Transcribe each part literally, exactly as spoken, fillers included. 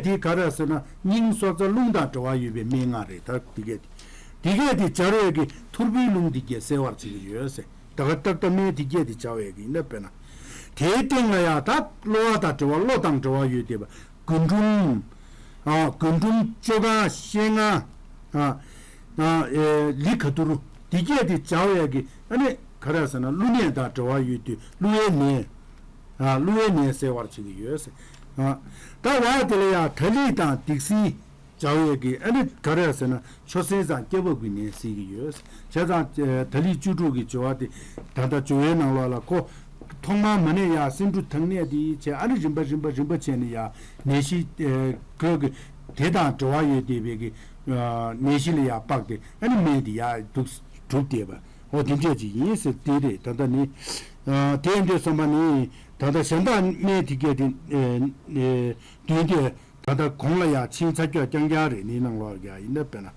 དེ་ག་རེ་ཟེར་ན་སྙིང་སྲོག་རྩ་རླུང་དང་འབྲེལ་བ་ཡོད་པའི་སྨན་ལྔ་རེད། ད་དེ་གས་དེ་དེ་གས་དེ་སྦྱར་བས་ཀྱི་ཐོར་བུའི་རླུང་དེ་གས་སེལ་བར་བྱེད་ཀྱི་ཡོད་ཟེར། ད་ག་ཏག་ཏག་སྨན་དེ་གས་དེ་སྦྱར་བས་ཀྱི་ཡིན་ན་དཔེར་ན། དེའི་སྟེང་ལ་ཡང་ད་གློ་བ་དང་འབྲེལ་བ་གློ་དང་འབྲེལ་བ་ཡོད་བསྡད་པ། རྒུན་འབྲུམ། ཨ། རྒུན་འབྲུམ་བཅོ་ལྔ་ཤེལ་ལྔ། ཨ། ཨ། ཨེ། ལི་ག་དུར། དེ་གས་དེ་སྦྱར་བས་ཀྱི་ཨ་ནི་ག་རེ་ཟེར་ན་བླུ་ནད་དང་འབྲེལ་བ་ཡོད་དུས་བླུ་བའི་ནད། ཨ། བླུ་བའི་ནད་སེལ་བར་བྱེད་ཀྱི་ཡོད་ཟེར། ཨ། ད་བར་དེ་ལ་ཡང་དྷ་ལི་དང་སྡིག་སྲིན་སྦྱར་བས་ཀྱི་ཨ་ནི་ག་རེ་ཟེར་ན་མཆོད་སྲིན་དང་སྐྱེ་བབ་ཀྱི་ནད་སེལ་གྱི་ཡོད་ཟེར། བྱས་ཙང་དྷ་ལི་བཅུ་དྲུག་གི་སྦྱོར་བ་དེ་ད་ལྟ་སྦྱོར་བའི་ནང་ལོགས་ལ་ཁོ། ཐོག་མར་མ་ཎི་ཡ་སེ་འབྲུ་དང་ནས་དེ་བྱས་ཨ་ནི་རིམ་པ་རིམ་པ་རིམ་པ་བྱས་ནས་ཡ་ནད་གཞི་ཨེ་ཁོས་ཀྱི་དེ་དང་འབྲེལ་བ་ཡོད་བསྡད་པའི་གི་ཨ་ནད་གཞི་ལ་ཡ་དཔག་སྟེ་ཨ་ནི་སྨན་དེ་ཡ་འདུག་གྲུབ་བསྡད་པ། འོ་དེ་འདྲས་ཅིག་ཡིན་ཟེར་དེ་རེད། ད་ལྟ་ནི་ཨ་དེ་འདྲས་བསམ་པ་ནི་ད་ལྟ་གཞན་དག་སྨན་དེ་གས་དེ་ཨེ་ཨེ་བདུན་དེ། ད་ལྟ་གོང་ལ་ཡང་ཕྱིན་ཚར་ཀྱོག་རྐྱང་རྐྱང་རེད། ནི་ནང་ལོགས་ཡ་ཡིན་ན་དཔེར་ན།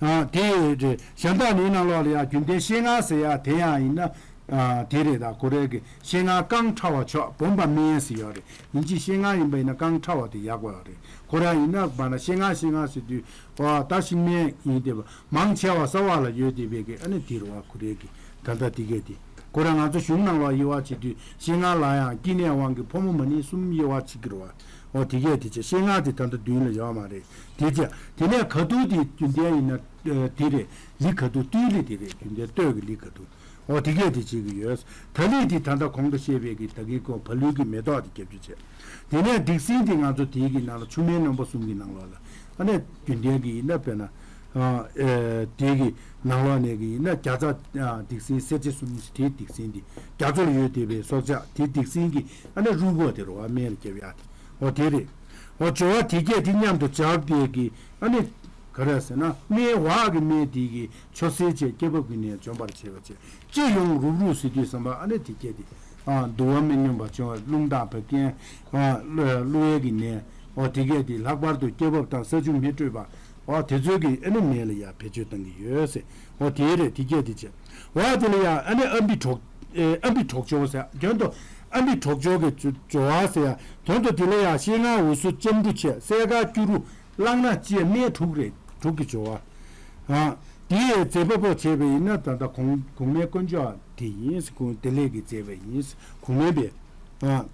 ཨ། དེ་རེད། གཞན་དག་ནི་ནང་ལོགས་ལ་ཡང་རྒྱུན་ལྡན་ཤེལ་ལྔ་ཟེར་ཡ་དེ་ཡང་ཡིན་ན། ཨ། དེ་རེད། ད་ཁོ་རའི་གི་ཤེལ་ལྔ་རྐང་ཕྲ་བ་མཆོག་སྦོམ་པ་སྨན་ཟེར་ཡོད་རེད། ཡིན་གཅིག་ཤེལ་ལྔ་ཡིན་པ་ཡིན་ན་རྐང་ཕྲ་བ་དེ་ཡག་པ་ཡོད་རེད། ཁོ་རང་ཡིན་ན་བར་ན་ཤེལ་ལྔ་ཤེལ་ལྔ་ཟེར་དུས་ཨོ་ད་ཤིང་སྨན་ཡིན་བསྡད་པ། མང་ཆེ་བ་གསར་བ་ལ་ཡོད་བསྡད་པའི་གི་ཨ་ནི་དེ་རེད་བ། ཁོ་རའི་གི་ད་ལྟ་དེ་གས་དེ་ཁོ་རང་ང་ཚོ་གཞུང་ནང་ལོགས་དབྱེ་བ་བྱེད་དུས་ཤེལ་ལྔ་ལ་ཡང་སྐྱེ་གནས་དབང་གིས་ཕོ་མོ་མ་ནིང་གསུམ་དབྱེ་བ་བྱེད་ཀྱི་རེད་བ། འོ་དེ་གས་དེ་བྱས་ཤེལ་ལྔ་དེ་ད་ལྟ་མདུན་ལ་ཡོད་མ་རེད། དེ་བྱས་དེ་ནས་ག་དུར་དེ་རྒྱུན་ལྡན་ཡིན་ན་ཨ་དེ་རེད། ལི་ག་དུར་སྟོད་ལི་དེ་རེད། རྒྱུན་ལྡན་སྟོད་ཀྱི་ལི་ག་དུར། འོ་དེ་གས་དེ་བྱེད་ཀྱི་ཡོད། དྷ་ལི་དེ་ད་ལྟ་གོང་དུ་བཤད་པའི་གི་ད་གིན་ཁོ་བ་ལུས་ཀྱི་མེ་ཏོག་དེ་རྒྱབ་རྒྱུ་བྱས། དེ་ནས་སྡིག་སྲིན་དེ་ང་ཚོ་དེའི་གི་ནང་ལ་ཆུ་སྨན་རྣོན་པོ་གསུམ་གྱི་ནང་ལོགས་ལ་ཨ་ནི་རྒྱུན་ལྡན་གྱི་ཡིན་ན་དཔེར་ན། ཨ་ཨེ་དེ་གི་ནང་ལོགས་ནས་གི་ཡིན་ན་རྒྱ་ཚ་ཨ་སྡིག་སྲིན་སེར་བྱེས་གསུམ། དེའི་སྡིག་སྲིན་དེ་རྒྱ་མཚོ་ལ་ཡོད་བསྡད་པའི་སྲོག་ཆགས་དེ་སྡིག་སྲིན་གྱི་ཨ་ནི་རུས་ཁོག་དེ་རུ་བ་སྨན་ལ་རྒྱབ་ཡག་དེ་འོ་དེ་རེད། འོ་སྦྱོར་བ་དེ་གས་དེ་མཉམ་དུ་སྦྱར་བསྡད་ཀྱི་ཨ་ནི་ག་རེ་ཟེར་ན་སྨན་བག་གི་སྨན་དེ་གི་མཆོད་སེལ་བྱས་སྐྱེ་བབ་ཀྱི་ནད་འཇོམས་པར་བྱེད་པ་བྱས། སྤྱི་ཡོངས་རུབ་རུབ་ཟེར་དུས་ཙམ་པ་ཨ་ནི་དེ་སྐད་དེ། ཨ་འདུ་བ་མི་སྙོམས་པ་བྱུང་བ་རླུང་དང་བད་ཀན། ཨ་བླུ་བའི་གི་ནད། འོ་དེ་སྐད་དེ་ལྷག་པར་དུ་སྐྱེ་བབ་དང་ས་ཆུ་མི་འཕྲོད་པ། འོ་དེ་ཚོའི་གི་ཨ་ནི་ནད་ལ་ཡང་བེད་སྤྱོད་གཏང་གི་ཡོད་ཟེར། འོ་དེ་རེད། དེ་སྐད་དེ་བྱས། འོ་དེ་ལ་ཡང་ཨ་ནི་ཨམ་བི་གྲོག་ཨེ་ཨམ་བི་གྲོག་སྦྱོར་ཟེར་དོན་དུ་ཨམ་བི་གྲོག་སྦྱོར་གི་སྦྱོར་བ་ཟེར་ཡང་དོན་དུ་དེ་ལ་ཡང་ཤེལ་ལྔ་འོ་ཟུག་ལྕམ་འབྲུ་བྱས་སྲས་མཁར་སྐྱུ་རུ། གླང་སྣ་བཅས་སྨན་དྲུག་རེད། དྲུག་གི་སྦྱོར་བ། ཨ། དེའི་མཛད་པ་པོ་བྱས་པ་ཡིན་ན་ད་ལྟ་གོང་གོང་མའི་དཀོན་མཆོག་དེ་ཡིན། གོང་དེ་ལས་ཀྱི་མཛད་པ་ཡིན། གོང་མའི་པས། ཨ།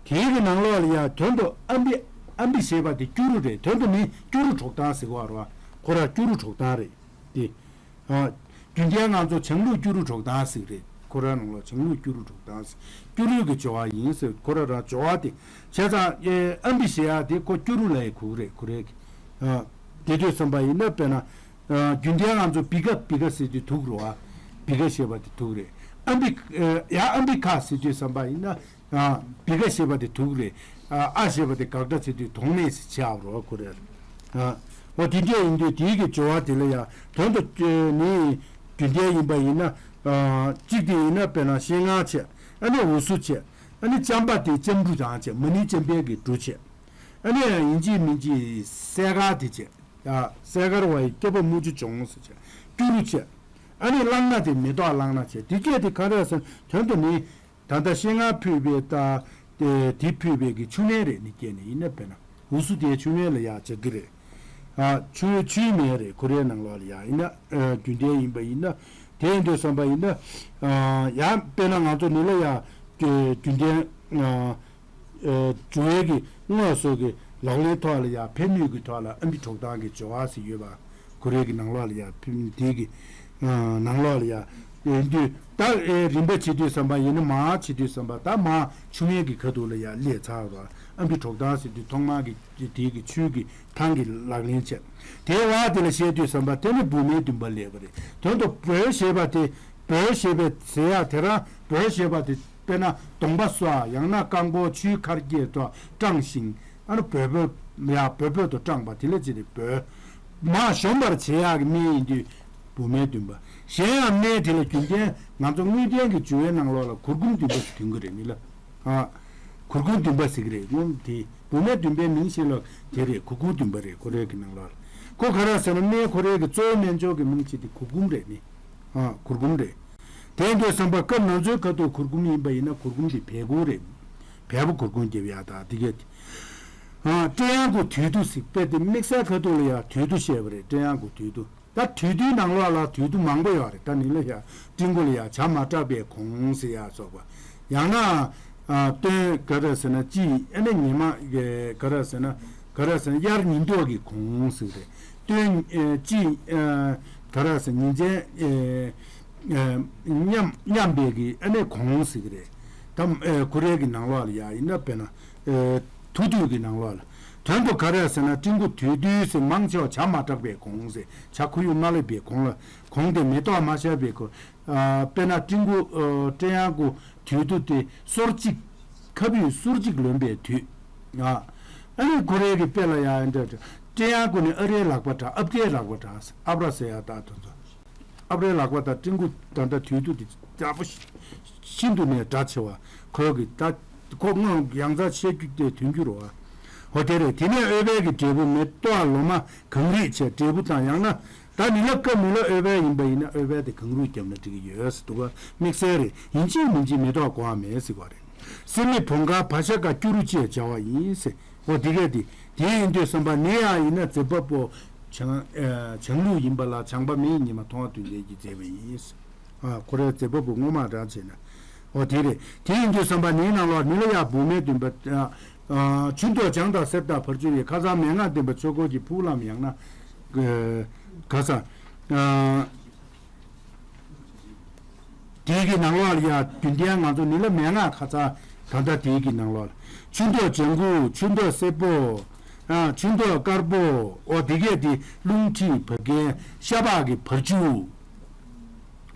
དེའི་གི་ནང་ལོགས་ལ་ཡང་དོན་དུ་ཨམ་བི་ཨམ་བི་ཞེས་པ་དེ་སྐྱུ་རུ་རེད། དོན་དུ་མི་སྐྱུ་རུ་གྲོགས་དང་ཟེར་གོ་བ་རེད་བ། ཁོ་ར་སྐྱུ་རུ་གྲོགས་དང་རེད། དེ། ཨ། རྒྱུན་ལྡན་ང་ཚོ་བྱང་ལུགས་སྐྱུ་རུ་གྲོགས་དང་ཟེར་རེད། ཁོ་ར་ནང་ལ་བྱང་ལུགས་སྐྱུ་རུ་གྲོགས་དང་ཟེར། སྐྱུ་རུ་གི་སྦྱོར་བ་ཡིན་ཟེར། ཁོ་ར་ར་སྦྱོར་བ་དེ། བྱས་ཙང་ཨེ་ཨམ་བི་ཞེས་ཡ་དེ་ཁོ་སྐྱུ་རུ་ལ་ཡི་གུག་རེད། གུ་རེད་གི། ཨ། དེ་དུས་བསམ་པ་ཡིན་ན་དཔེར་ན། ཨ། རྒྱུན་ལྡན་ང་ཚོ་བི་ཀ་བི་ཀ་ཟེར་དུས་དུག་རེད་བ། བི་ཀ་ཞེས་པ་དེ་དུག་རེད། ཨམ་བི། ཨ། ཡ་ཨམ་བི་ཁ་ཟེར་དུས་བསམ་པ་ཡིན་ན། ཨ། བི་ཀ་ཞེས་པ་དེ་དུག་རེད། ཨ། ཨ་ཞེས་པ་དེ་དགག་སྒྲ་བྱེད་དུས་དོགས་གནས་སུ་བྱེད་ཨ་རོ་ཁོ་རེ། ཨ། འོ་དེ་འདྲས་ཡིན་དུས་དེའི་གི་སྦྱོར་བ་དེ་ལ་ཡང་དོན་དུ་ནི་རྒྱུན་ལྡན་ཡིན་པ་ཡིན་ན། ཨ། གཅིག་དེ་ཡིན་ན་དཔེར་ན་ཤེལ་ལྔ་བྱས། ཨ་ནི་འོ་ཟུག་བྱས། ཨ་ནི་ལྕམ་པ་དེ་ལྕམ་འབྲུ་རང་བྱས། མ་ནིང་ལྕམ་པའི་གི་འབྲུ་བྱས། ཨ་ནི་ཡང་ཡིན་གཅིག་མིན་གཅིག་སྲས་མཁར་དེ་བྱས། ཨ། སྲས་མཁར་བ་ཡི་སྐྱེ་བ་མུ་ཅུ་འབྱུང་ཟེར་བྱས། སྐྱུ་རུ་བྱས། ཨ་ནི་གླང་སྣ་དེ་མེ་ཏོག་གླང་སྣ་བྱས། དེ་སྐད་དེ་ག་རེ་ཟེར་དོན་དུ་ནི། ད་ལྟ་ཤེལ་ལྔ་ཕུད་པའི་ད་དེ་དེ་ཕུད་པའི་གི་ཆུ་སྨན་རེད། ནི་སྐྱེས་ནས་ཡིན་ན་དཔེར་ན་འུ་སུ་དེའི་ཆུ་སྨན་ལ་ཡག་ཆགས་ཀྱི་རེད། ཨ། ཆུ་ཆུའི་སྨན་རེད། ཁོ་རའི་ནང་ལོགས་ལ་ཡག་ཡིན་ན། ཨ། རྒྱུན་ལྡན་ཡིན་པ་ཡིན་ན། དེ་ཡིན་དུས་བསམ་པ་ཡིན་ན། ཨ། ཡང་དཔེར་ན་ང་ཚོ་ནི་ལ་ཡག་རྒྱུན་ལྡན། ཨ། ཨ། འཇུ་བའི་གི་དངོས་སུ་གི་ལག་ལེན་ཐོག་ལ་ཡག་ཕན་ནུས་ཀྱི་ཐོག་ལ་ཨམ་བི་གྲོགས་དང་གི་སྦྱོར་བ་ཟེར་ཡོད་པ། གུ་རེ་གི་ནང་ལོགས་ལ་ཡ་ཕིམ་དེ་གི་ནང་ལོགས་ལ་ཡ་ཡིན་དུས་ད་ཨེ་རིམ་པ་བྱེད་དུས་ཙམ་པ་ཡིན་ན་མར་བྱེད་དུས་ཙམ་པ་ད་མར་ཆུ་སྨན་གྱི་ཁ་ཐུག་ལ་ཡ་སླེབས་ཚར་བ། ཨམ་བི་གྲོགས་དང་ཟེར་དུས་ཐོག་མར་གི་དེ་གི་ཆུ་གི་ཐང་གི་ལག་ལེན་བྱས། དེའི་བར་དེ་ལ་བཤད་དུས་ཙམ་པ་དེ་ནི་བུད་མེད་འདུན་པ་སླེབས་པ་རེད། དོན་དུ་བོལ་ཞེས་པ་དེ་བོལ་ཞེས་པའི་ཟེར་ཡ་དེ་རང་བོལ་ཞེས་པ་དེ། དཔེར་ན་གདོང་པ་སོགས་ཡང་ན་རྐང་པོ་ཆུའི་ཁར་སྐྱེས་ཐོག་སྐྲངས་ཤིང་ཨ་ནི་བོལ་བོལ་ཡ་བོལ་བོལ་དུ་སྐྲངས་པ་དེ་ལ་ཅི་རེད་བོལ། མར་གཞོམ་པར་བྱེད་ཡག་གི་སྨན་ཡིན་དུས་བུད་མེད་འདུན་པ། གཞན་ཡང་སྨན་དེ་ལ་རྒྱུན་ལྡན་ང་ཚོ་དངོས་བསྟན་གྱི་འཇུ་བའི་ནང་ལོགས་ལ་གུར་གུམ་འདུན་པ་ཞིག་འདོན་གྱི་རེད་མི་ལ། ཨ། གུར་གུམ་འདུན་པ་ཟེར་གྱི་རེད་སྔོན་དེ་བུད་མེད་འདུན་པའི་མིང་ཞིག་ལ་དེ་རེད་གུར་གུམ་འདུན་པ་རེད་ཁོ་རའི་གི་ནང་ལོགས་ལ། ཁོ་ག་རེ་ཟེར་ན་སྨན་ཁོ་རའི་གི་གཙོ་བོ་སྨན་སྦྱོར་གྱི་མིང་ཅིག་དེ་གུར་གུམ་རེད་ནི། ཨ། གུར་གུམ་རེད། དེ་འདྲའི་བསམ་པ་སྐབས་ན་ཚོད་ཁ་ཐུག་གུར་གུམ་ཡིན་པ་ཡིན་ན་གུར་གུམ་དེ་བལ་གུར་རེད། བལ་པོ་གུར་གུམ་རྒྱབ་ཡག་དང་དེ་གས་དེ། ཨ། སྤྲེའུ་གཡང་འགུགས་དུས་དུ་ཟེར་དཔེ་དེ་དམིགས་བསལ་ཁ་ཐུག་ལ་ཡང་དུས་དུ་བཤད་པ་རེད། སྤྲེའུ་གཡང་འགུགས་དུས་དུ། ད་དུས་དུའི་ནང་ལོགས་ལ་དུས་དུ་མང་པོ་ཡོད་རེད། ད་ནི་ལ་ཡ་སྤྲིན་དགུ་ལ་ཡ་བྱ་མ་གྲགས་པའི་གོང་ཟེར་ཡ་སོགས་པ། ཡང་ན་ཨ་སྟོན་ག་རེ་ཟེར་ན་ཅི་ཨ་ནི་ཉི་མ་ག་རེ་ཟེར་ན་ག་རེ་ཟེར་ན་དབྱར་ཉི་ལྡོག་གི་གོང་ཟེར་རེད། སྟོན་ཨ་ཅི་ཨ་ག་རེ་ཟེར་ཉིན་མཚན་ཨ་ཨ་མཉམ་མཉམ་པའི་གི་ཨ་ནི་གོང་ཟེར་གི་རེད། ད་ཨ་ཁོ་རའི་གི་ནང་ལོགས་ལ་ཡ་ཡིན་ན་དཔེར་ན་ཨ་དུས་དུས་གི་ནང་ལོགས་ལ། དོན་དུ་ག་རེ་ཟེར་ན་སྤྲིན་དགུ་དུས་དུས་ཟེར་མང་ཆེ་བ་བྱ་མ་གྲགས་པའི་གོང་ཟེར་བྱ་ཁོར་ཡུག་མ་སླེབས་པའི་གོང་ལ་གོང་དེ་མེ་ཏོག་མ་ཤར་བའི་གོང་། ཨ་དཔེར་ན་སྤྲིན་དགུ་ཨ་སྤྲེའུ་གཡང་འགུགས་དུས་དུ་དེ་སོར་གཅིག་ཁ་བུས་སོར་གཅིག་ལོན་པའི་དུས། ཨ་ཨ་ནི་ཁོ་རའི་གི་དཔེ་ལ་ཡང་འདྲ་འདྲ། སྤྲེའུ་གཡང་འགུགས་ནི་ཨ་རའི་ལག་པ་འདྲ་ཨབ་རའི་ལག་པ་འདྲ་ཨབ་ར་ཟེར་ཡ་ད་དེ་ཚོ། ཨབ་རའི་ལག་པ་དང་སྤྲིན་དགུ་ད་ལྟ་དུས་དུ་དེ་ཡག་པོ་ཤིན་ཏུ་ནས་འདྲ་ཆེ་བ། ཁོ་གི་ད་ཁོ་སྔོན་ཡང་རྩ་ཆེ་རྒྱུ་དེ་དོན་རྒྱུ་རུ་བ། འོ་དེ་རེད། དེ་ནས་ཨོལ་པའི་གི་འབྲས་བུ་མེ་ཏོག་ལོ་མ་གངས་རི་བྱས་འབྲས་བུ་དང་ཡང་ན་ད་ནི་ལ་སྐབས་ནི་ལ་ཨོལ་པའི་ཡིན་པ་ཡིན་ན་ཨོལ་པའི་དེ་གངས་རུ་བརྒྱབ་ན་འགྲིག་གི་ཡོད་ཟེར་འདུག་ག་དམིགས་བསལ་རེད། ཡིན་གཅིག་མིན་གཅིག་མེ་ཏོག་གོ་བ་མེད་ཟེར་བ་རེད། སྲེད་མེད་བུང་དཀར་བ་ཤ་དཀར་སྐྱུ་རུ་ཅེས་བྱ་བ་ཡིན་ཟེར། འོ་དེ་གས་དེ་དེ་ཡིན་དུས་བསམ་པ་ནི་ཡང་ཡིན་ན་རྫི་བ་པོ་བྱང་ཨ་བྱང་ལུགས་ཡིན་པ་ལ་བྱང་པ་མེ་ཡི་ཉི་མ་མཐོང་བ་དོན་ལྡན་གྱིས་མཛད་པ་ཡིན། ཨ་ཁོ་རའི་རྫི་བ་པོ་སྔོན་མ་རང་བྱས་ན། འོ་དེ་རེད། དེ་ཡིན་དུས་བསམ་པ་ནི་ནང་ལོགས་ནི་ལ་ཡ་བུ་མེད་འདུན་པ། ཨ་ཆུ་མདོག་ལྗང་དང་སེར་དང་བར་གཅོད་ཡི་ཁ་ཚ་མན་ངག་ལྡན་པ་ཆོས་འཁོར་གྱི་ཕུག་ལམ་ཡང་ན་ག་ས། དེའི་གི་ནང་ལོགས་ལ་ཡ་རྒྱུན་ལྡན་ང་ཚོ་ནི་ལ་མན་ངག་ཁ་ཚ་ད་ལྟ་དེའི་གི་ནང་ལོགས་ལ་ཆུ་མདོག་ལྗང་གུ་ཆུ་མདོག་སེར་པོ། ཨ་ཆུ་མདོག་དཀར་པོ། འོ་དེ་གས་དེ་རླུང་མཁྲིས་བད་ཀན་ཤ་པགས་ཀྱི་བར་ཆུ།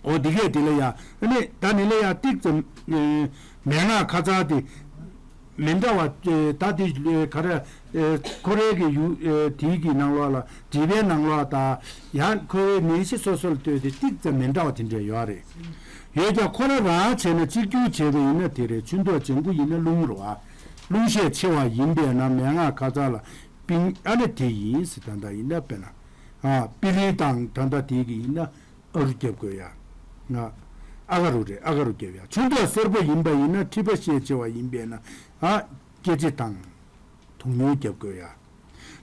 འོ་དེ་གས་དེ་ལ་ཡ་ཨ་ནི་ད་ནི་ལ་ཡ་ཏིག་ཙམ་མན་ངག་ཁ་ཚ་དེ། མི་འདྲ་བ་ད་དེ་ག་རེ་ཁོ་རའི་གི་ཡུ་དེའི་གི་ནང་ལོགས་ལ་འབྲས་བུའི་ནང་ལོགས་དང་ཡང་ཁོའི་ནད་གཞི་སོ་སོ་ལ་ལྟོས་ཏེ་ཏིག་ཙམ་མི་འདྲ་བ་དེ་འདྲ་ཡོད་རེད། ཡོད་ཀྱང་ཁོ་ར་རང་བྱས་ན་གཅིག་གྱུར་བྱས་པ་ཡིན་ན་དེ་རེད། ཆུ་མདོག་ལྗང་གུ་ཡིན་ན་རླུང་རེད་བ། རླུང་ཤས་ཆེ་བ་ཡིན་པས་ན་མན་ངག་ཁ་ཚ་ལ་པིང་ཨ་ནི་དེ་ཡིན་ཟེར། ད་ལྟ་ཡིན་ན་དཔེར་ན་ཨ་པི་ལིང་དང་ད་ལྟ་དེའི་གི་ཡིན་ན། ཨ་རུ་རྒྱབ་དགོས་ཡ། ང་། ཨ་ག་རུ་རེད། ཨ་ག་རུ་རྒྱབ་ཡ། ཆུ་མདོག་སེར་པོ་ཡིན་པ་ཡིན་ན་མཁྲིས་པ་ཤས་ཆེ་བ་ཡིན་པས་ན་ཨ་སྐེ་ལྕེ་དང་། དུང་ཉུལ་རྒྱབ་དགོས་ཡ།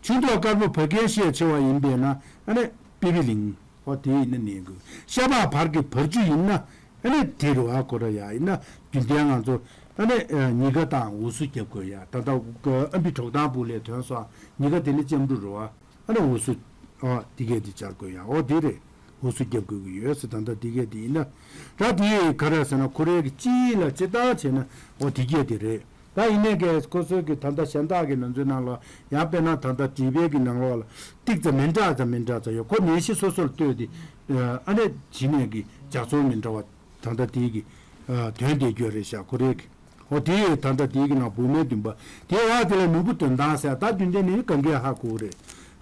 ཆུ་མདོག་དཀར་པོ་བད་ཀན་ཤས་ཆེ་བ་ཡིན་པས་ན་ཨ་ནི་པི་པི་ལིང་། ཨོ་དེ་ཡིན་ན་ནན་དགོས། ཤ་པགས་བར་གྱི་བར་ཆུ་ཡིན་ན་ཨ་ནི་དེ་རུ་ཨ་ཁོ་ར་ཡ་ཡིན་ན་རྒྱུན་ལྡན་ང་ཚོ་ཨ་ནི་ཉི་ག་དང་འུ་སུ་རྒྱབ་དགོས་ཡ། ད་ལྟ་ཨ་འབི་གྲོག་དང་བུ་ལས་ཐོན་སོང་། ཉི་ག་དེ་ནི་ལྕམ་འབྲུ་རུ་ཨ། ཨ་ནི་འུ་སུ། ཨ་དེ་གས་དེ་སྦྱར་དགོས་ཡ། ཨོ་དེ་རེད། འུ་སུ་རྒྱབ་དགོས་ཀྱི་ཡོད་ཟེར། ད་ལྟ་དེ་གས་དེ་ཡིན་ན། ད་དེ་ག་རེ་ཟེར་ན་ཁོ་རའི་གི་སྤྱི་ལ་སྤྱི་བཏང་བྱས་ན་ཨོ་དེ་གས་དེ་རེད། ད་ཡིན་ནའི་གས་ཁོ་ཚོའི་གི་ད་ལྟ་གཞན་དག་གི་ནང་ཚོའི་ནང་ལ་ཡང་དཔེར་ན་ད་ལྟ་འབྲས་བུའི་གི་ནང་ལོགས་ལ་ཏིག་ཙམ་མི་འདྲ་ཙམ་མི་འདྲ་ཙམ་ཡོད། ཁོ་ནད་གཞི་སོ་སོར་ལྟོས་ཏེ་ཨ་ནི་བྱིན་ནས་གི་ལྗགས་ཚོགས་མི་འདྲ་བ་ད་ལྟ་དེ་གི་དོན་དེ་གྱོད་རེད་ཤག་ཁོ་རའི་གི། འོ་དེ་ད་ལྟ་དེའི་གི་ནང་བུ་མེད་འདུན་པ། དེ་བ་དེ་ལ་ནོར་བུ་དོན་དང་ཟེར། ད་རྒྱུན་ལྡན་ནི་གང་གས་ཧ་གོ་རེད།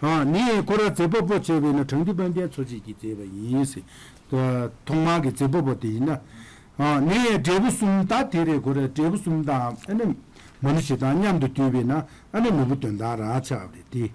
ཨ་ནི་ཁོ་ར་རྫི་བ་པོ་བྱས་པས་ན་དྲང་དུ་དཔལ་ལྡན་འཚོ་བྱེད་ཀྱིས་མཛད་པ་ཡིན་ཟེར། ཐོག་མར་གྱི་རྫི་བ་པོ་དེ་ཡིན་ན། ཨ་ནི་འབྲས་བུ་གསུམ་ད་དེ་རེད། ཁོ་ར་འབྲས་བུ་གསུམ་དང་ཨ་ནི་མ་ཎི་བཞི་དང་མཉམ་དུ་བསྡུས་པས་ན་ཨ་ནི་ནོར་བུ་དོན་དང་རང་ཆགས་རེད་དེ།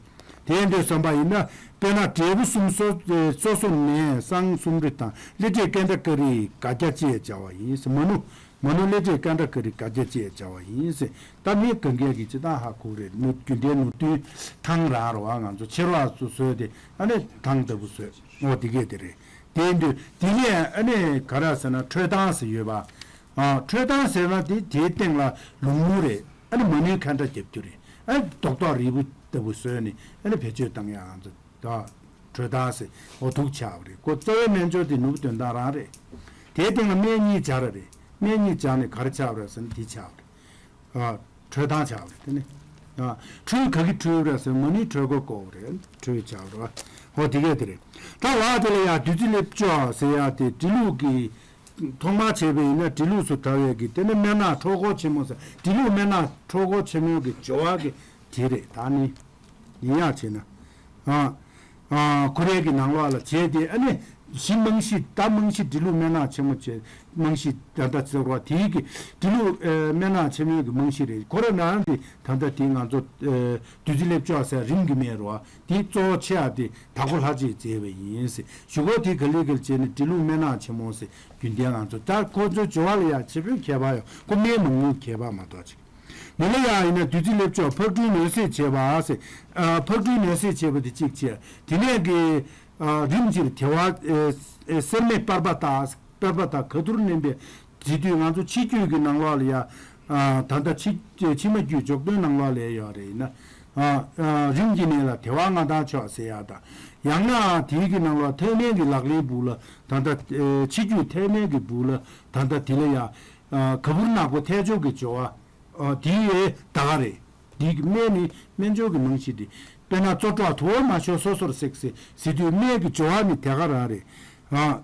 དེ་འདྲ་བསམ་པ་ཡིན་ན་དཔེར་ན་འབྲས་བུ་གསུམ་སོ་སོ་ནས་བསང་གསུམ་རེ་དང་ལི་ཏྲའི་ཀན་ཏ་ཀ་རི་ག་རྒྱ་ཅེས་བྱ་བ་ཡིན་ཟེར། མ་ནུ། མ་ནུ་ལི་ཏྲའི་ཀན་ཏ་ཀ་རི་ག་རྒྱ་ཅེས་བྱ་བ་ཡིན་ཟེར། ད་མི་གང་གས་ཀྱི་སྤྱི་བཏང་ཧ་གོ་རེད། ནུ་རྒྱུན་ལྡན་ནོར་བུའི་ཐང་རང་རེད་བ། ང་ཚོ་ཕྱེ་རོགས་སུ་བཟོས་ཏེ་ཨ་ནི་ཐང་ལྟ་བུ་བཟོས། འོ་དེ་གས་དེ་རེད། དེ་འདུག་དེ་ནས་ཨ་ནི་ག་རེ་ཟེར་ན་ཁྲོས་ཐང་ཟེར་ཡོད་པ། ཨ་ཁྲོས་ཐང་ཟེར་ན་དེ་དེའི་སྟེང་ལ་ལུང་མུ་རེད། ཨ་ནི་མ་ནུའི་ཁ་འདྲ་རྒྱབ་རྒྱུ་རེད། ཨ་ནི་རྡོག་རྡོག་རིལ་བུ་ལྟ་བུ་བཟོས་ནས་ཨ་ནི་བེད་སྤྱོད་བཏང་ཡ་ང་ཚོ། ད་ཁྲོས་ཐང་ཟེར་འོ་དུག་ཆགས་པ་རེད། ཁོ་རྩ་བའི་སྨན་སྦྱོར་དེ་ནོར་བུ་དོན་དང་རང་རེད། དེའི་སྟེང་ལ་སྨན་གཉིས་སྦྱར་ར་རེད། སྨན་གཉིས་སྦྱར་ནས་ག་རེ་ཆགས་པ་རེད་ཟེར་ན་དེ་ཆགས་པ་རེད། ཨ་ཁྲོས་ཐང་ཆགས་པ་རེད། དེ་ནི་ཨ་ཁྲོས་ག་གི་ཁྲོས་རེད་ཟེར་ན་མ་ནུའི་ཁྲོས་ཁོག་བསྐོར་བ་རེད། ཁྲོས་ཆགས་པ་རེད། འོ་དེ་གས་དེ་རེད། ད་ལ་དེ་ལ་ཡ་བདུད་རྩི་ལེབ་ཅོ་ཟེར་ཡ་དེ་འབྲི་ལུགས་ཀྱི་ཐོག་མར་བྱས་པ་ཡིན་ན་འབྲི་ལུགས་སུ་དར་བའི་གི་དེ་ནི་སྨན་སྣ་ཁྲོ་སྒོ་ཆེན་མོ་ཟེར། འབྲི་ལུགས་སྨན་སྣ་ཁྲོ་སྒོ་ཆེན་མོའི་གི་སྦྱོར་བ་གི་དེ་རེད། ད་ནི། ཡིན་ཡང་བྱས་ན། ཨ། ཨ། ཁོ་རའི་གི་ནང་ལོགས་ལ་བྱས་ཏེ་ཨ་ནི་གཞི་རྨང་གཞི་ད་རྨང་གཞི་འབྲི་ལུགས་སྨན་སྣ་ཆེན་མོ་བྱས་རྨང་གཞི་ད་ལྟ་ཟེར་བ་དེའི་གི་འབྲི་ལུགས་ཨ་སྨན་སྣ་ཆེན་མོའི་གི་རྨང་གཞི་རེད། ཁོ་ར་ནང་དེ་ད་ལྟ་དེ་ང་ཚོ་ཨ་བདུད་རྩི་ལེབ་ཅོ་ཟེར་རིམ་གྱིས་སྨན་རེད་བ། དེ་གཙོ་བོ་ཆེ་བ་དེ་དྭགས་པོ་ལྷ་རྗེས་མཛད་པ་ཡིན་ཟེར། གཞུག་གུ་དེ་ག་ལེ་ག་ལེ་བྱས་ནས་འབྲི་ལུགས་སྨན་སྣ་ཆེན་མོ་ཟེར་རྒྱུན་ལྡན་ང་ཚོ་ད་ཁོ་ཚོའི་སྦྱོར་བ་ལ་ཡང་ཆེ་ཕྱོགས་ཁྱད་པར་ཡོད། ཁོ་སྨན་མང་ཉུང་ཁྱད་པར་མ་གཏོགས་ཅིག་མི་ལ་ཡ་ཡིན་ན་བདུད་རྩི་ལེབ་ཆོག་ཕག་གྲུའི་ནོར་སྲེད་བྱེད་པ་ཟེར། ཨ་ཕག་གྲུའི་ནོར་སྲེད་བྱེད་པ་དེ་གཅིག་བྱས། དེ་ནས་གི་ཨ་རིམ་གྱིས་དལ་བ་ཨེ་ཨེ་སེར་སྨེ་པར་པ་དག་པར་པ་དག་ག་དུར་མནན་པའི་དེ་དུས་ང་ཚོ་ཕྱི་རྒྱུད་ཀྱི་ནང་ལོགས་ལ་ཡ། ཨ་ད་ལྟ་ཕྱི་ཕྱི་མ་རྒྱུད་འཇོག་དོན་ནང་ལོགས་ལ་ཡོད་རེད་ཡིན་ན། ཨ་ཨ་རིམ་གྱིས་ནད་ལ་དལ་བ་མངའ་ཐང་ཆོག་ཟེར་ཡ་དང་། ཡང་ན་དེའི་གི་ནང་ལོགས་ཐལ་སྨན་གྱི་ལག་ལེན་སྦུག་ལ་ད་ལྟ་ཨེ་ཕྱི་རྒྱུད་ཐལ་སྨན་གྱི་སྦུག་ལ་ད་ལྟ་དེ་ལ་ཡ། ཨ་ག་བུར་ནག་པོ་ཐལ་ཆོག་གི་སྦྱོར་བ། ཨ་དེའི་ད་ག་རེད། འདི་གི་སྨན་ནི་སྨན་སྦྱོར་གྱི་རྨང་གཞི་དེ། དཔེར་ན་བཙོ་བཀྲག་དུ་བ་མ་ཤོར་སོ་སོར་བསྲེགས་ཟེར་ཟེར་དུས་སྨན་གྱི་སྦྱོར་བ་ནི་དེ་ག་རང་རེད། ཨ་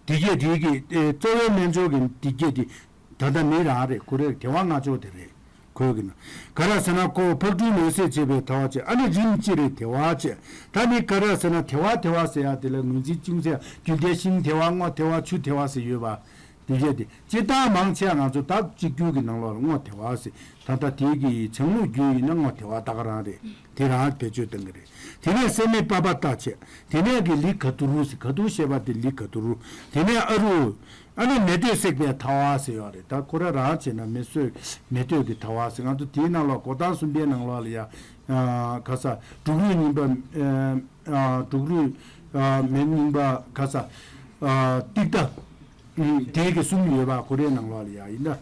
འདི་གས་འདི་གི་ཨེ་གཙོ་བོའི་སྨན་སྦྱོར་གྱི་འདི་གས་འདི་ད་ལྟ་མི་རང་རེད། ཁོ་རེ་དལ་བ་མངའ་ཆོག་དེ་རེད། ཁོས་གི་ན་ག་རེ་ཟེར་ན་ཁོ་ཕག་གྲུའི་ནོར་སྲེད་བྱེད་པའི་དལ་བ་བྱེད། ཨ་ནི་རིམ་གཅིག་རེ་དལ་བ་བྱེད། ད་ནི་ག་རེ་ཟེར་ན་དལ་བ་དལ་བ་ཟེར་ཡ་དེ་ལ་ངོས་འཛིན་ཅུང་ཟད་རྒྱུན་ལྡན་ཤིང་དལ་བ་སྔོ་དལ་བ་ཆུ་དལ་བ་ཟེར་ཡོད་པ། དེ་བྱས་ཏེ་སྤྱིར་བཏང་མང་ཆེ་བ་ང་ཚོ་ད་གཅིག་གྱུར་གྱི་ནང་ལོགས་ལ་སྔོ་དལ་བ་ཟེར། ད་ལྟ་དེའི་གི་བྱང་ལུགས་རྒྱུད་ཡིན་ན་སྔོ་དལ་བ་ད་ག་རང་རེད། དེ་རང་བེད་སྤྱོད་གཏོང་གི་རེད། དེ་ནས་སེར་སྨེ་པར་པ་དག་བྱས། དེ་ནས་གི་ལི་ག་དུ་རུ་ཟེར། ག་དུ་ཞེས་པ་དེ་ལི་ག་དུ་རུ། དེ་ནས་ཨ་རུ། ཨ་ནི་མེ་ཏོག་བསྲེགས་པའི་དལ་བ་ཟེར་ཡོད་རེད། ད་ཁོ་ར་རང་བྱས་ན་མེ་གསོད་མེ་ཏོག་གི་དལ་བ་ཟེར། ང་ཚོ་དེའི་ནང་ལོགས་འགོ་དང་གསུམ་པའི་ནང་ལོགས་ལ་ཡ། ཨ་ག་ས་འབྲུག་རུས་གཉིས་པ། ཨ་འབྲུག་རུས། ཨ་མེ་གཉིས་པ་ག་ས། ཨ་ཏིག་ཏ། ཨུམ་དེ་གི་གསུམ་ཡོད་པ་ཁོ་རའི་ནང་ལོགས་ལ་ཡ་ཡིན་ན།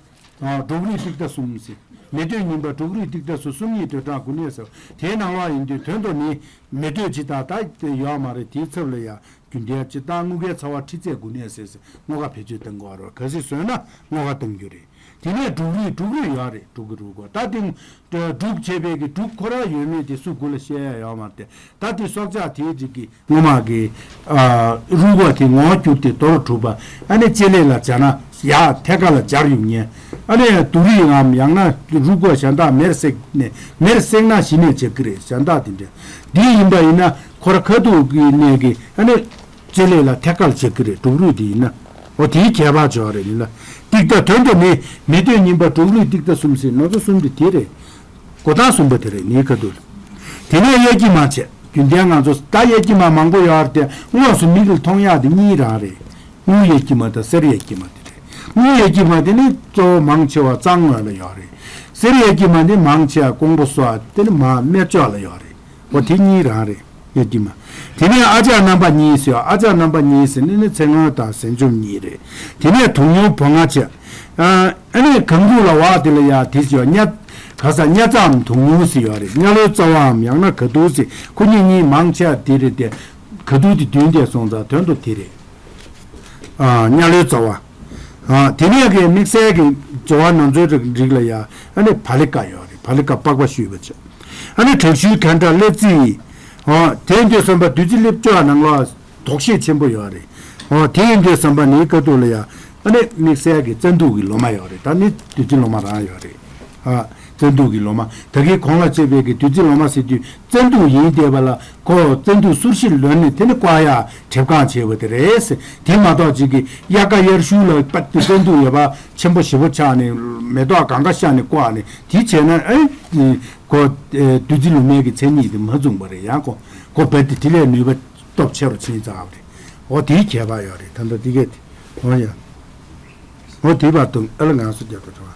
ཨ་འབྲུག་རུས་ཏིག་ཏ་གསུམ་ཟེར། མེ་ཏོག་གཉིས་པ་འབྲུག་རུས་ཏིག་ཏ་གསུམ། གསུམ་གཉིས་དོན་གྲངས་དགུ་ནས་ཟེར། དེའི་ནང་ལོགས་ཡིན་དུས་དོན་དུ་ནི་མེ་ཏོག་ཇི་ལྟར་ད་ཡོད་མ་རེད། དེའི་ཚབ་ལ་ཡ་རྒྱུན་ལྡན་སྤྱིར་བཏང་དངུལ་ཁའི་ཚ་བ་མཁྲིས་ཚད་དགུ་ནས་ཟེར་ཟེར་སྔོ་ཁ་བེད་སྤྱོད་གཏོང་གི་ཡོད་རེད། གལ་སྲིད་བཟོས་ན་སྔོ་ཁ་གཏོང་རྒྱུ་རེད། དེ་ནས་འབྲུག་རུས། འབྲུག་རུས་ཡོད་རེད། འབྲུག་གི་རུས་ཁོག་ད་དེ་འབྲུག་བྱས་པའི་གི་འབྲུག་ཁོ་ར་ཡོད་མེད་དེ་སུ་དགུ་ལ་བཤད་ཡ་ཡོད་མ་རེད། ད་དེ་སྲོག་ཆགས་དེའི་རིགས་ཀྱི་སྔོ་མ་གི་ཨ་རུས་ཁོག་དེ་ངོ་བོ་འགྱུར་ཏེ་རྡོ་ལ་གྲུབ་པ། ཨ་ནི་ལྕེ་ལེ་ལ་སྦྱར་ན་ཡ་ཐད་ཀ་ལ་སྦྱར་ཡོང་ཉེན། ཨ་ནི་དུག་རིགས་ངམ་ཡང་ན་རུས་ཁོག་གཞན་དག་མེར་བསྲེགས་ནས། མེར་བསྲེགས་ན་གཞི་ནས་བྱེད་ཀྱི་རེད། གཞན་དག་དེ་འདྲ་འདི་ཡིན་པ་ཡིན་ན་ཁོ་ར་ཁ་ཐུག་གི་ནས་གི་ཨ་ནི་ལྕེ་ལེ་ལ་ཐད་ཀ་ལ་བྱེད་ཀྱི་རེད། འབྲུག་རུས་དེ་ཡིན་ན། འོ་དེའི་ཁྱད་པར་འཇོག་རེད་ཡིན་ན། ཏིག་ཏ་དོན་དུ་ནི་མེ་ཏོག་གཉིས་པ་འབྲུག་རུས་ཏིག་ཏ་གསུམ་ཟེར་ནོར་བུ་གསུམ་དེ་དེ་རེད། འགོ་དང་གསུམ་པ་དེ་རེད། ནི་ཁ་ཐུག་དེ་ནས་གཡས་སྐྱི་མ་བྱས། རྒྱུན་ལྡན་ང་ཚོ་ད་གཡས་སྐྱི་མ་མང་པོ་ཡོད་རེད་དེ་དངོས་སུ་མིག་ལ་མཐོང་ཡག་དེ་གཉིས་རང་རེད། དངུལ་གཡས་སྐྱི་མ་དང་གསེར་གཡས་སྐྱི་མ་དེ་རེད། དངུལ་གཡས་སྐྱི་མ་དེ་ནི་གཙོ་བོ་མང་ཆེ་བ་གཙང་ངོས་ལ་ཡོད་རེད། གསེར་གཡས་སྐྱི་མ་དེ་མང་ཆེ་བ་ཀོང་པོ་སོགས་དེ་ནི་མ་སྨད་ཕྱོགས་ལ་ཡོད་རེད། འོ་དེ་གཉིས་རང་རེད། གཡས་སྐྱི་མ། དེ་ནས་ཨ་ལྕགས་རྣམ་པ་གཉིས་ཟེར། ཨ་ལྕགས་རྣམ་པ་གཉིས་ཟེར་ནི་ནི་ཚེ་སྔོན་དང་ཟན་ཆུམ་གཉིས་རེད། དེ་ནས་དུང་ཉུང་བོ་ང་བྱས། ཨ་ཨ་ནི་གངས་རུ་ལ་བ་དེ་ལ་ཡ་དེ་ཟེར་བ་གཉའ་ག་ས་གཉའ་རྩའམ་དུང་ཉུང་ཟེར་ཡོད་རེད། གཉའ་ལོའི་རྩ་བའམ་ཡང་ན་ག་དུ་ཟེར། ཁོ་གཉིས་གཉིས་མང་ཆེ་བ་དེ་རེད་དེ། ག་དུ་དེ་བདུན་དེ་སོང་ཙང་དོན་དུ་དེ་རེད། ཨ་གཉའ་ལོའི་རྩ་བ། ཨ་དེ་ནས་གི་དམིགས་བསལ་གྱི་སྦྱོར་བ་ནོར་མཛོད་རིགས་ལ་ཡ་ཨ་ནི་བ་ལི་ཀ་ཡོད་རེད། བ་ལི་ཀ་པགས་པ་བཤུས་པ་བྱས། ཨ་ནི་དྲག་ཤུལ་གན་ཁྲ་ཀླད་རྩི། ཨོ་དེ་ཡིན་དུས་བསམ་པ་བདུད་རྩི་ལེབ་ཅོ་ནང་ལོགས་དོགས་གཞི་ཆེན་པོ་ཡོད་རེད། ཨོ་དེ་ཡིན་དུས་བསམ་པ་ནི་ཁ་ཐུག་ལ་ཡ་ཨ་ནི་དམིགས་བསལ་གྱི་བཙན་དུག་གི་ལོ་མ་ཡོད་རེད། ད་ནི་བདུད་རྩི་ལོ་མ་རང་ཡོད་རེད། ཨ་བཙན་དུག་གི་ལོ་མ། ད་གིན་གོང་ལ་བཤད་པའི་གི་བདུད་རྩི་ལོ་མ་ཟེར་དུས་བཙན་དུག་ཡིན་བསྡད་པ་ལ་ཁོ་བཙན་དུག་སུར་ཤི་ལོན་ནས་དེ་ནི་བཀག་ཡ་གྲེབ་གང་བྱས་པ་དེ་རེད། དེ་མ་གཏོགས་ཅིག་གི་དབྱར་ཁ་དབྱར་གཞུང་ལ་པ་དེ་བཙན་དུག་ཡོད་པ་ཆེན་པོ་ཞེ་པོ་ཆགས་ནས་མེ་ཏོག་གང་ག་ཤར་ནས་བཀག་ནས་དེ་བྱས་ན་ཨེ་ཁོ་བདུད་རྩི་ལོ་མའི་གི་མཚན་ཉིད་དེ་མ་བྱུང་བ་རེད། ཡང་ཁོ་ཁོ་རྦད་དེ་དེ་ལས་ནུས་པ་སྟོབས་ཆེ་རུ་ཕྱིན་ཚར་བ་རེད། འོ་དེའི་ཁྱད་པར་ཡོད་རེད། ད་ལྟ་དེ་གས་དེ་འོ་ཡ། འོ་དེའི་བར་དུ་ཨ་ལ་ངང་སུ་རྒྱབ་ཏུ་འགྲོ་བ།